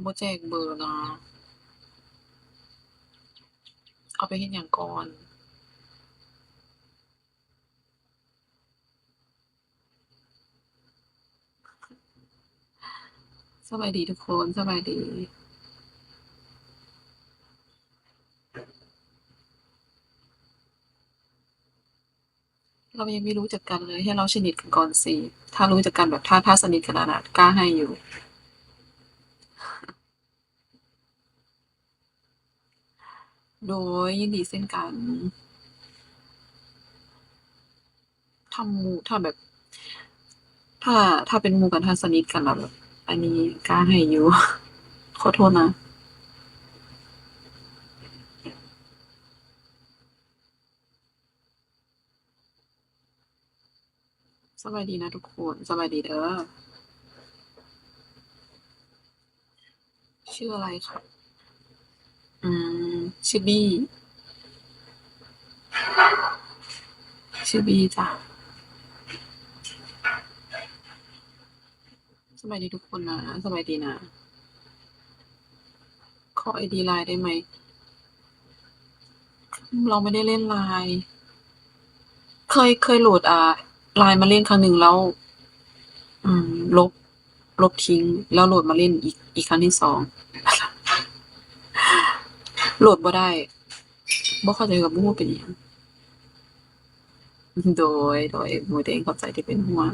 ບໍ່ແຈກເບີນະ. ເອົາໄປເຮັດຫຍັງກ່ອນ? ສະບາຍດີທຸກຄົນ, ສະບາຍດີ. ເຮົາຍັງບໍ່ຮູ້ຈັກກັນເລີຍ, ໃຫ້ເຮົາສະໜິດກັນກ່ອນຊິ. ຖ້າຮູ້ຈັກກັນແບບ ຖ້າ ຖ້າສະໜິດກັນແລ້ວນະ ກ້າໃຫ້ຢູ່. ໂດຍ ຍິນດີເຊັ່ນກັນ. ຖ້າໝູ່ ຖ້າແບບ ຖ້າ ຖ້າເປັນໝູ່ກັນ ຖ້າສະໜິດກັນແລ້ວແບບ ອັນນີ້ກ້າໃຫ້ຢູ່. ຂໍໂທດນະ. ສະບາຍດີນະທຸກຄົນ, ສະບາຍດີເດີ. ຊື່ອະໄລຄະ? ອືມ ຊື່ບີ ຊື່ບີຈ້າ. ສະບາຍດີທຸກຄົນນະ, ສະບາຍດີນະ. ຂໍໄອດີ LINE ໄດ້ໄໝ? ເຮົາໄມ່ໄດ້ຫຼິ້ນ LINE. ເຄີຍ ເຄີຍໂຫຼດ ອ່າ LINE ມາຫຼິ້ນຄັ້ງໜຶ່ງແລ້ວ ອືມ ລົບ ລົບຖິ້ມ ແລ້ວໂຫຼດມາຫຼິ້ນອີກ ອີກຄັ້ງທີສອງ ໂຫຼດບໍ່ໄດ້. ບໍ່ເຂົ້າໃຈ ກໍບໍ່ຮູ້ເປັນຫຍັງ. ໂດຍ ໂດຍ ໝູເດ້ງ ຂອບໃຈທີ່ເປັນຫ່ວງ.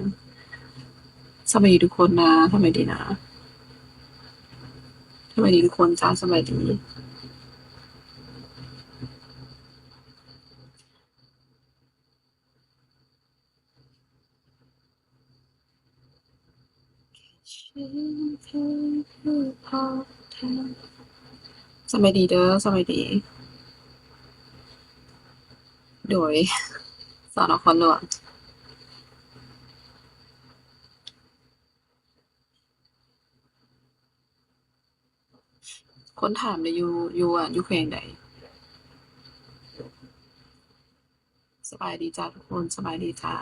ສະບາຍດີທຸກຄົນນະ, ສະບາຍດີນະ, ສະບາຍດີທຸກຄົນຈ້າ, ສະບາຍດີ. ສະບາຍດີເດີ, ສະບາຍດີ. ໂດຍ ສາວນະຄອນຫຼວງ. ຄົນຖາມເດ້ ຢູ່ ຢູ່ ຢູ່ແຂວງໃດ? ສະບາຍດີຈ້າທຸກຄົນ, ສະບາຍດີຈ້າ.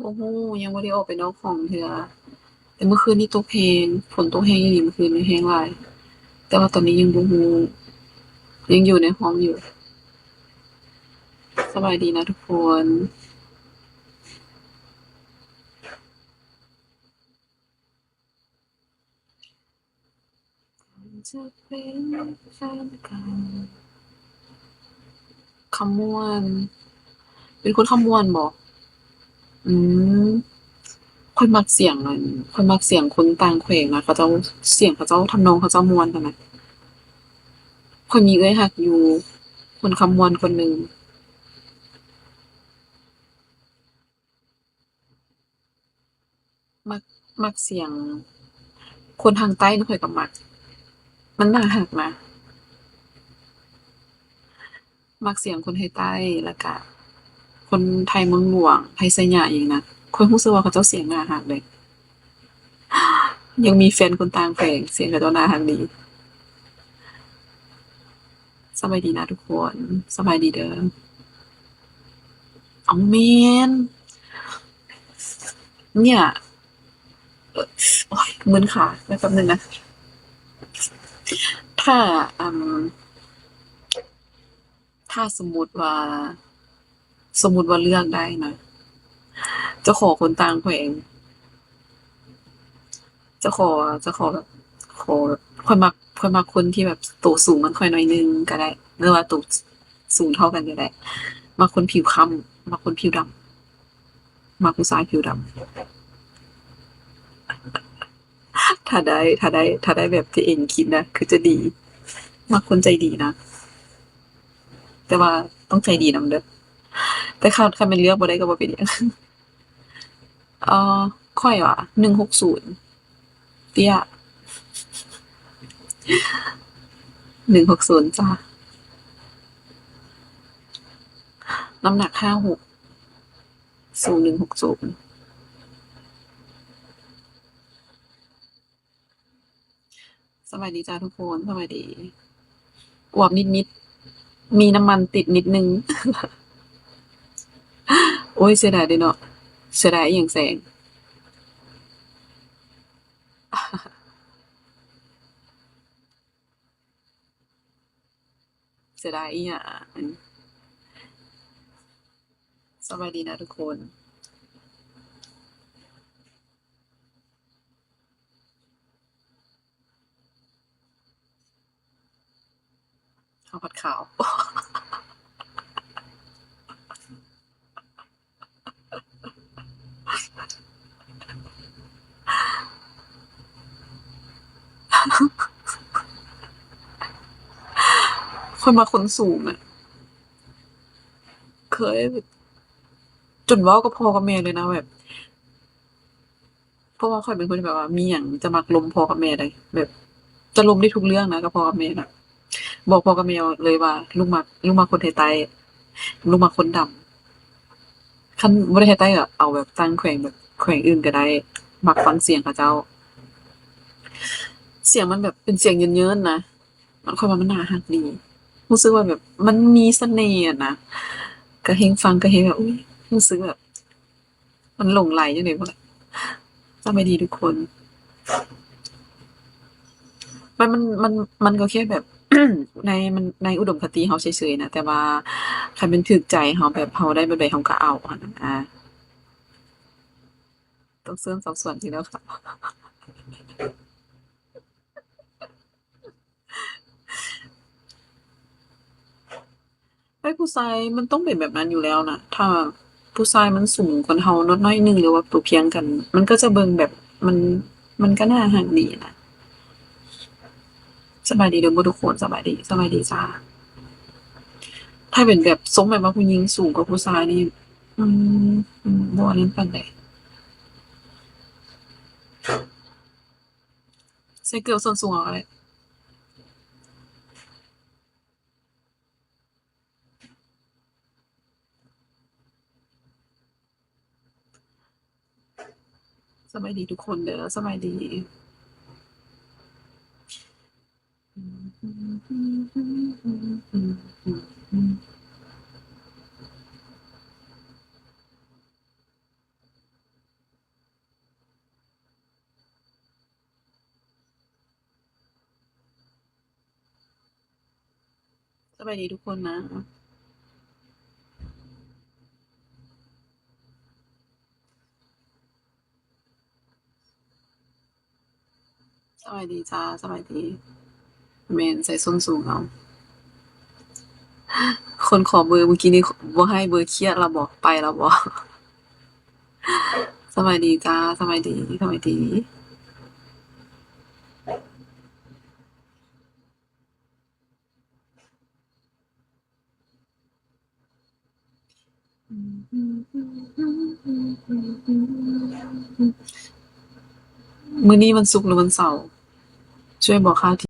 ບໍ່ຮູ້, ຍັງບໍ່ໄດ້ອອກໄປນອກຫ້ອງເທື່ອ. ແຕ່ເມື່ອຄືນນີ້ຕົກແຮງ, ຝົນຕົກແຮງອີ່ຫຼີ, ເມື່ອຄືນນີ້ແຮງຫຼາຍ. ແຕ່ວ່າຕອນນີ້ຍັງບໍ່ຮູ້, ຍັງຢູ່ໃນຫ້ອງຢູ່. ສະບາຍດີນະທຸກຄົນ. ຈະເປັນແຟນກັນ. ຄຳມ່ວນ. ເປັນຄົນຄຳມ່ວນບໍ? ອືມ. ຂ້ອຍມັກສຽງອັນ, ຂ້ອຍມັກສຽງຄົນຕ່າງແຂວງນະ, ເຂົາເຈົ້າ ສຽງເຂົາເຈົ້າ ທຳນອງເຂົາເຈົ້າມ່ວນຂະໜາດ. ຂ້ອຍມີເອື້ອຍຮັກຢູ່ ຄົນຄຳມ່ວນຄົນໜຶ່ງ. ມັກ ມັກສຽງຄົນທາງໃຕ້ນະ, ຂ້ອຍກໍມັກ, ມັນໜ້າຮັກນະ. ມັກສຽງຄົນໄທໃຕ້ ແລ້ວກະຄົນໄທເມືອງຫຼວງ ໄທໄຊຍະອີກນະ. ຂ້ອຍຮູ້ສຶກວ່າເຂົາເຈົ້າສຽງໜ້າຮັກເດ້. ຍັງມີແຟນຄົນຕ່າງແຂວງ, ສຽງເຂົາເຈົ້າໜ້າຮັກດີ. ສະບາຍດີນະທຸກຄົນ, ສະບາຍດີເດີ. ເອົ້າ ແມ່ນ ເນີ້ຍ ໂອ້ຍ ມຶນຂາ, ແປັບໜຶ່ງນະ. ຖ້າ ອາ ຖ້າສົມມຸດວ່າ ສົມມຸດວ່າເລືອກໄດ້ນະ, ຈະຂໍຄົນຕ່າງແຂວງ. ຈະຂໍ ຈະຂໍແບບ ຂໍແບບ ຂ້ອຍມັກ ຂ້ອຍມັກຄົນທີ່ແບບໂຕສູງກວ່າຂ້ອຍໜ້ອຍໜຶ່ງກໍໄດ້ ຫຼືວ່າໂຕສູງເທົ່າກັນກໍໄດ້. ມັກຄົນຜິວຄ້ຳ, ມັກຄົນຜິວດຳ, ມັກຜູ້ຊາຍຜິວດຳ. ຖ້າໄດ້ ຖ້າໄດ້ ຖ້າໄດ້ແບບທີ່ເອງຄິດນະ ຄືຈະດີ. ມັກຄົນໃຈດີນະ, ແຕ່ວ່າຕ້ອງໃຈດີນຳເດີ. ແຕ່ຄັນ ຄັນແມ່ນເລືອກບໍ່ໄດ້ກໍບໍ່ເປັນຫຍັງ. ເອີ ຂ້ອຍຫວາ ໜຶ່ງຫົກສູນ ເຕ້ຍ ໜຶ່ງຫົກສູນຈ້າ. ນ້ຳໜັກຫ້າຫົກ, ສູງໜຶ່ງຫົກສູນ. ສະບາຍດີຈ້າທຸກຄົນ, ສະບາຍດີ. ອວບນິດໆ, ມີນ້ຳມັນຕິດນິດໜຶ່ງ. ໂອ້ຍ ເສຍດາຍເດ້ເນາະ ເສຍດາຍອີ່ຫຍັງແສງ? ເສຍດາຍອີ່ຫຍັງ? ສະບາຍດີນະທຸກຄົນ. ເຮົາພັດຂາວ. ຂ້ອຍມັກຄົນສູງນະ ເຄີຍ ຈົນເວົ້າກັບພໍ່ກັບແມ່ເລີຍນະ ແບບ ເພາະວ່າຂ້ອຍເປັນຄົນທີ່ແບບວ່າມີຫຍັງຈະມັກລົມພໍ່ກັບແມ່ໃດ໋ ແບບຈະລົມໄດ້ທຸກເລື່ອງນະກັບພໍ່ກັບແມ່ນະ. ບອກພໍ່ກັບແມ່ເລີຍວ່າລູກມັກ ລູກມັກຄົນໄທໃຕ້ ລູກມັກຄົນດຳ. ຄັນບໍ່ໄດ້ໄທໃຕ້ກໍເອົາແບບຕ່າງແຂວງ ແບບແຂວງອື່ນກໍໄດ້ ມັກຟັງສຽງເຂົາເຈົ້າ. ສຽງມັນແບບເປັນສຽງເຍີນໆນະ ຂ້ອຍວ່າມັນໜ້າຮັກດີ ຮູ້ສຶກວ່າແບບມັນມີສະເໜ່ຫັ້ນນະ. ກໍແຮງຟັງກໍແຮງແບບ ອຸ້ຍ ຮູ້ສຶກແບບ ມັນຫຼົງໄຫຼຈັ່ງໃດບໍ່ລະ. ສະບາຍດີທຸກຄົນ. ມັນ ມັນ ມັນ ມັນກໍແຄ່ແບບ ໃນ ມັນ ໃນອຸດົມຄະຕິເຮົາເສີຍໆນະ ແຕ່ວ່າຄັນແມ່ນຖືກໃຈເຮົາ ແບບເຮົາໄດ້ແບບໃດເຮົາກໍເອົາຫັ້ນນະ. ຕ້ອງເຊີນສອບສວນອີກແລ້ວຄ່ະ. ເອີຍ ຜູ້ຊາຍມັນຕ້ອງເປັນແບບນັ້ນຢູ່ແລ້ວນະ ຖ້າຜູ້ຊາຍມັນສູງກວ່າເຮົາໜ້ອຍໜຶ່ງ ຫຼືວ່າໂຕພຽງກັນ ມັນກໍຈະເບິ່ງແບບ ມັນ ມັນກໍໜ້າຮັກດີນະ. ສະບາຍດີເດີໝົດທຸກຄົນ ສະບາຍດີ ສະບາຍດີຈ້າ. ຖ້າເປັນແບບຊົງແບບວ່າຜູ້ຍິງສູງກວ່າຜູ້ຊາຍນີ້ ອືມ ອືມ ບໍ່ອັນນັ້ນປານໃດ. ໃສ່ເກີບສົ້ນສູງເອົາກໍໄດ້. ສະບາຍດີທຸກຄົນເດີ ສະບາຍດີ. ສະບາຍດີທຸກຄົນນະ. ສະບາຍດີຈ້າ ສະບາຍດີ. ແມ່ນ ໃສ່ສົ້ນສູງເອົາ. ຄົນຂໍເບີມື້ກີ້ນີ້ ບໍ່ໃຫ້ເບີ ຄຽດລະບໍ ໄປລະບໍ? ສະບາຍດີຈ້າ ສະບາຍດີ ສະບາຍດີ. ມື້ນີ້ວັນສຸກ ຫຼື ວັນເສົາ? ຊ່ວຍບອກຂ່າວທີ.